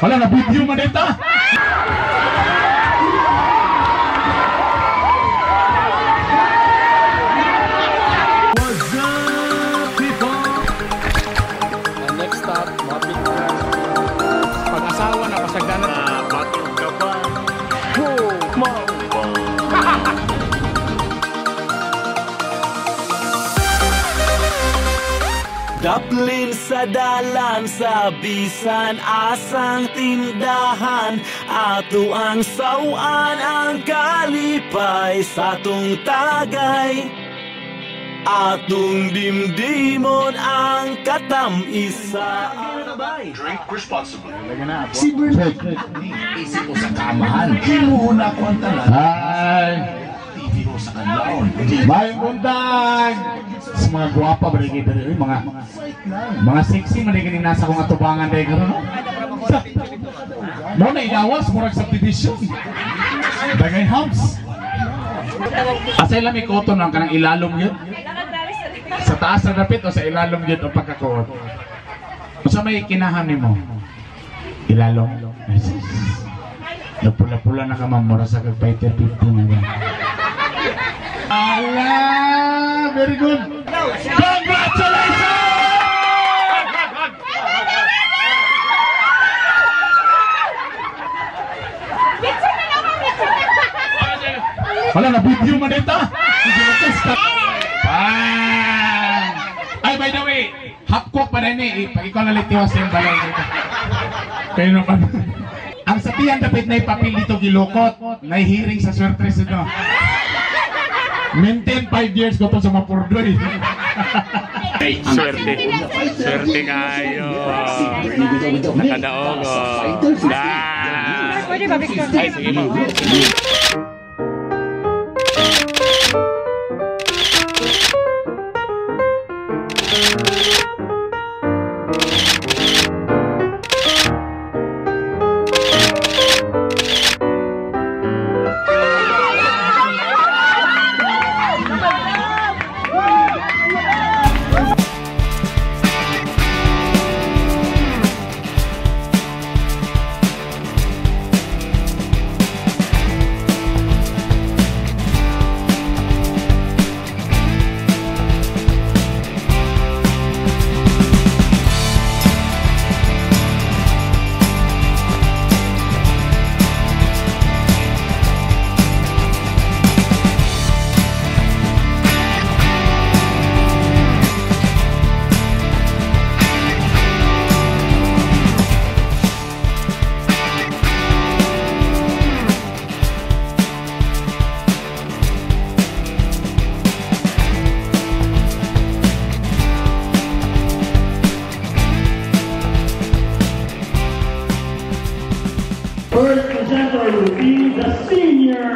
Wala na video man ito. Next stop, mapit na. Pag-asawa na, pasagdanan. Batong ka ba? Daplin sa dalan sa bisan asang tindahan, ato ang sawan ang kalipay sa atong tagay, atong dimdimon ang katamisa. Drink responsibly. Si Bernard. Isip ko sa kamahan. Hinuhuna ko ang talan. Hi. TV ko sa kanlaon. May buntag. Sa mga guwapa ba rin mga sexy man rin nasa kong atubangan dahil gano'n, no? Mo na inawas, murag subdivision. Bagay hubs. Asa ilang may koto ng kanang ilalom yun? Sa taas na dapit o sa ilalom yun o pagkakoot? O sa may kinahan ni mo? Ilalom? Napula-pula na ka mamura sa kag-fighter 50 na gano'n. Ala! Very good! Congratulations! Wala na video man ito! Ay, by the way, hapkok pa rin eh. Pag ikaw nalitiwas yung balay dito. Kayo naman. Ang sabihan dapat na ipapil dito gilukot. Nahihiring sa swertres ito. Maintain 5 years ko to sa Mapurdoy. Ay, swerte. Swerte kayo. Nakadaog. Pwede ba, Victor? Ay, sige mo. First presenter will be the senior.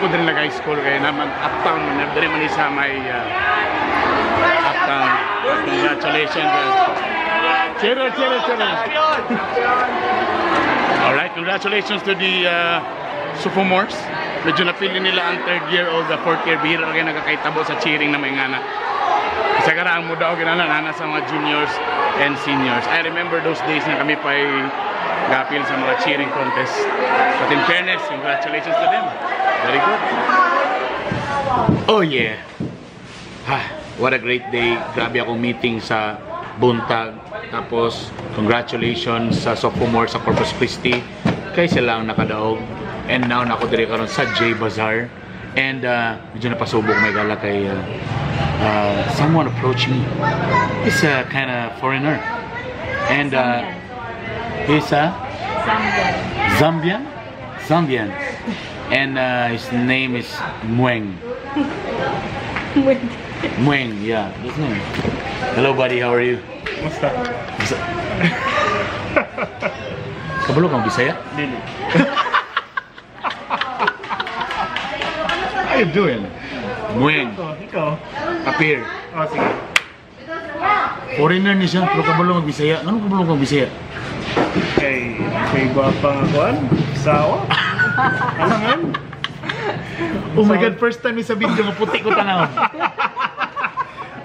ko din nag high school kaya naman uptown man dali man sa may uptown. Congratulations. Cheers. Alright, congratulations to the sophomores. Medyo napili nila ang third year o the fourth year. Bihira kayo nagkakaitabo sa cheering na may ngana. Kasi karang mo daw ginana sa mga juniors and seniors. I remember those days na kami pa ay gapil sa mga cheering contest. But in fairness, congratulations to them. Very good. Oh yeah. What a great day. Grabe akong meeting sa Buntag. Tapos, congratulations sa sophomore sa Corpus Christi. Kaya sila ang nakadaog. And now, nako dire karon sa J Bazaar. And medyo napasubok may gala kay someone approached me. He's a kind of foreigner. And he's a Zambian. And his name is Mueng. Mueng, yeah, his name. Hello, buddy. How are you? Musta? Kabalo kang Bisaya? Dili. How you doing? Mueng, Ikaw? appear. Oh, sige. Foreigner ni siya, pero kabalo kang Bisaya. Ano kabalo kang Bisaya? Kay gwapang akuan? Sawa? Alangan? Oh my God, first time sa video, maputi ko tanaw.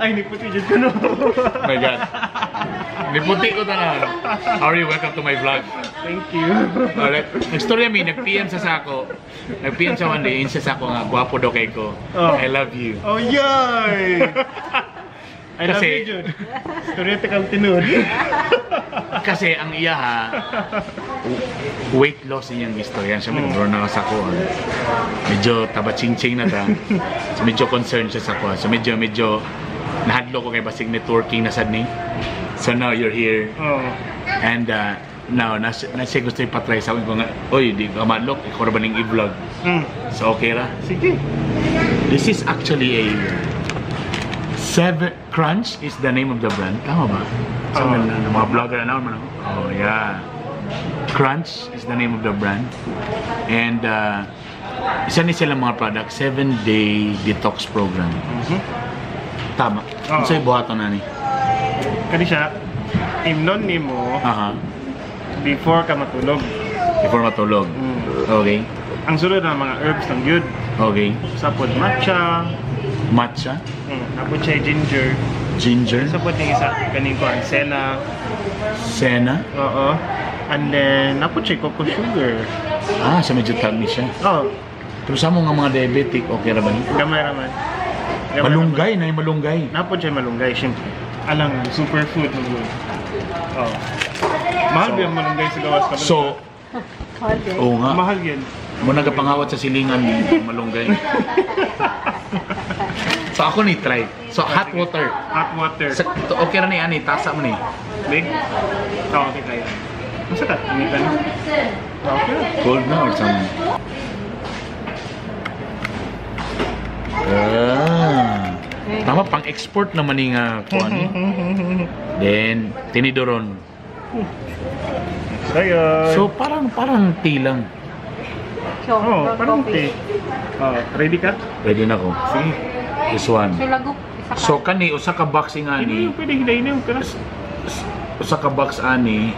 Ay, niputi dyan ko no. Oh my God. Niputi ko tanaw. How are you? Welcome to my vlog. Thank you. Alright. Nag-story mi, nag-PM sa sako. Nag-PM sa one day, sa sako nga, gwapo daw kay ko. Oh. I love you. Oh, yay! I love Kasi- you, Jud. Storya kang tinud. Kasi ang iya ha, weight loss niyang gusto. Yan siya, nag-draw na sa ko. Medyo taba-ching-ching na ta. So, medyo concerned siya sa ko. So medyo nahadlo ko kay basig networking na sad ni. So now you're here. Oh. And now, nasa gusto ipatry sa akin ko nga, oy, di ka madlok, ikaw na ba ning i-vlog? So okay ra? Sige. This is actually a Crunch is the name of the brand. Tama ba? So, mga vlogger na naman. Oh, yeah. Crunch is the name of the brand. And isa ni sila mga product, 7-day detox program. Tama. Ano sa'yo buhaton na ni? Kani siya, imnon ni mo before ka matulog. Before matulog. Okay. Ang sunod na mga herbs ng good. Okay. Sapod matcha. Matcha. Napod siya ginger. Ginger. Sapod yung isa, kanin ko ang sena. Sena. Oo. And then, napod siya cocoa sugar. Ah, so medyo tabli siya. Oh, Pero sa mo nga mga diabetic, okay ra ba ni? gamay raman. Malunggay na yung malunggay. Napod siya malunggay, syempre. Alang, superfood mo good. Oh. Mahal ba yung malunggay sa gawas ka? So, oo nga. Mahal yan. Muna kapangawat sa silingan ni malunggay. So ako ni try. So hot water. Hot water. Okay ra ni ani, tasa mo ni. Big? Oo, okay kaya. Masa ka? Hindi ka na? Okay. Cold na or something. Tama pang export naman ni nga kuan. Then tinidoron. Kaya. So parang tea lang. Oh, parang tea. Oh, ready ka? Ready na ko. Sige. This one. So kani usa ka box Hindi, ani. pwede hilayin ka na. Usa ka box ani.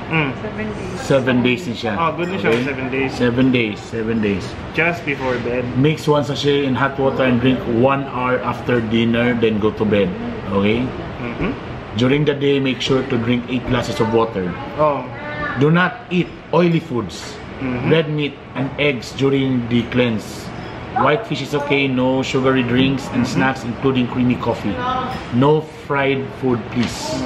7 days ni siya. Oh, good na siya, 7 days. 7 days. Just before bed. Mix one sachet in hot water and drink 1 hour after dinner, then go to bed. Okay? During the day, make sure to drink 8 glasses of water. Oh. Do not eat oily foods, red meat, and eggs during the cleanse. White fish is okay, no sugary drinks and snacks including creamy coffee. No fried food, please.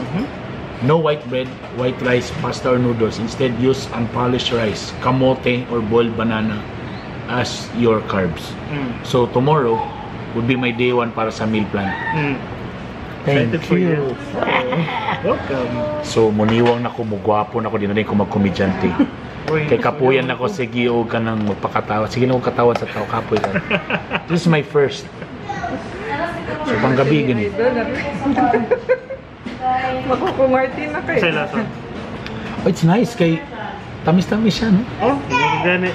No white bread, white rice, pasta or noodles. Instead, use unpolished rice, kamote or boiled banana as your carbs. So tomorrow would be my day 1 para sa meal plan. Excited for you. Welcome. So muniwang na ko, mugwapo na ko, di na rin ko magkomedyante. Kay kapuyan ako, sige o ka nang magpakatawa. Sige na kong katawa sa tao, kapoy ka. This is my first. So panggabi ganun. Magkukumartin na kayo. Say lason. Oh, it's nice kay tamis-tamis siya, no? Oh, hindi ko gani.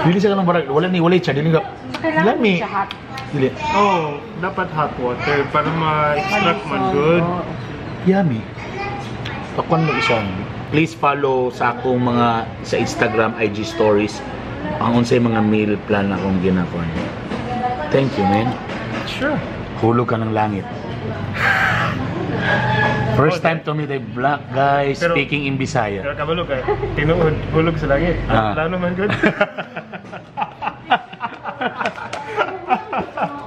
Dili siya kanang barag, wala siya, dili ka. Lami. Dili. Oh, dapat hot water para ma-extract man good. Yummy. Pakuan mo isang. Please follow sa akong mga sa Instagram, IG stories. Ang unsay mga meal plan akong ginakaon. Thank you, man. Sure. Hulog ka ng langit. First time to meet a black guy speaking in Bisaya. Pero kabalo ka, tinuod, hulog sa langit. Plano man good.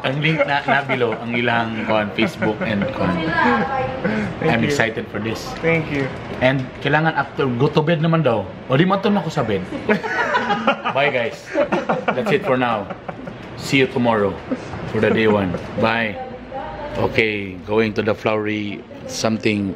Ang link na below, ang ilang Facebook and I'm excited for this. Thank you. And kailangan after, go to bed naman daw. O di matun ako sa bed. Bye guys. That's it for now. See you tomorrow for the day 1. Bye. Okay, going to the flowery something